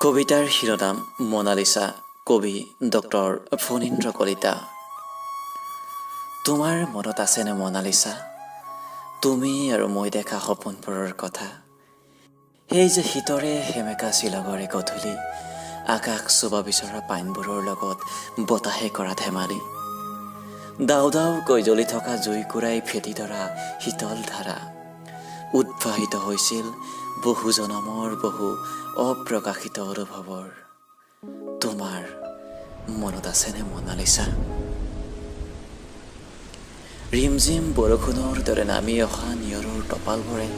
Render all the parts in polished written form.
কবিতাৰ শিৰোনাম মনালিছা, কবি ডক্টৰ ফণীন্দ্ৰ কলিতা। তোমাৰ মনত আছেনে মনালিছা, তুমি আৰু মই দেখা সপোনবোৰৰ কথা? সেই যে শীতৰে সেমেকা শ্বিলঙৰে গধূলি, আকাশ চুব বিচৰা পাইনবোৰৰ লগত বতাহে কৰা ধেমালি, দাউ দাউকৈ জ্বলি থকা জুইকুৰাই ভেটি ধৰা শীতল ধাৰা, উদ্ভাসিত হৈছিল বহু জনমৰ বহু অপ্ৰকাশিত অনুভৱৰ। তোমাৰ মনত আছেনে মনালিছা, ৰিমঝিম বৰষুণৰ দৰে নামি অহা নিয়ৰৰ টপালবোৰে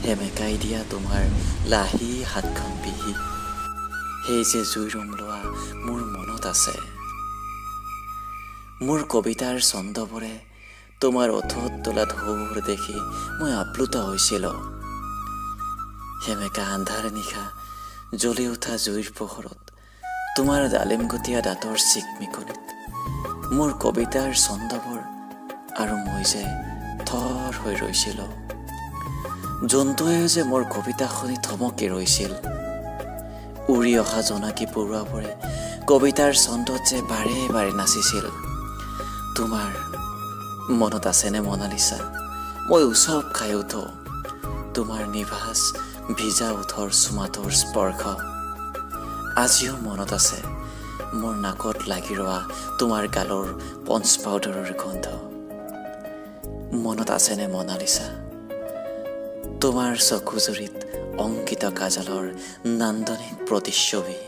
সেমেকাই দিয়া তোমাৰ লাহি হাতখন পিহি সেই যে জুই লোৱা মোৰ মনত আছে। মোৰ কবিতাৰ ছন্দবোৰে তোমাৰ ওঠত তোলা ঢৌবোৰ দেখি মই আপ্লুত হৈছিলোঁ। সেমেকা আন্ধাৰ নিশা জ্বলি উঠা জুইৰ পোহৰত তোমাৰ ডালিমগুটীয়া দাঁতৰ চিকমিকনিত মোৰ কবিতাৰ ছন্দবোৰ আৰু মই যে থৰ হৈ ৰৈছিলোঁ। জন্তুৱে যে মোৰ কবিতা শুনি থমকি ৰৈছিল। উৰি অহা জোনাকী পৰুৱাবোৰে কবিতাৰ ছন্দত যে বাৰে বাৰে নাচিছিল। তোমাৰ মনত আছেনে মনালিছা, মই উচপ খাই উঠো তোমাৰ নিভাঁজ ভিজা ওঠৰ চুমাটোৰ স্পৰ্শ। আজিও মনত আছে মোৰ নাকত লাগি ৰোৱা তোমাৰ গালৰ পঞ্চ পাউডাৰৰ গোন্ধ। মনত আছেনে মনালিছা, তোমাৰ চকুজুৰিত অংকিত কাজলৰ নান্দনিক প্ৰতিচ্ছবি?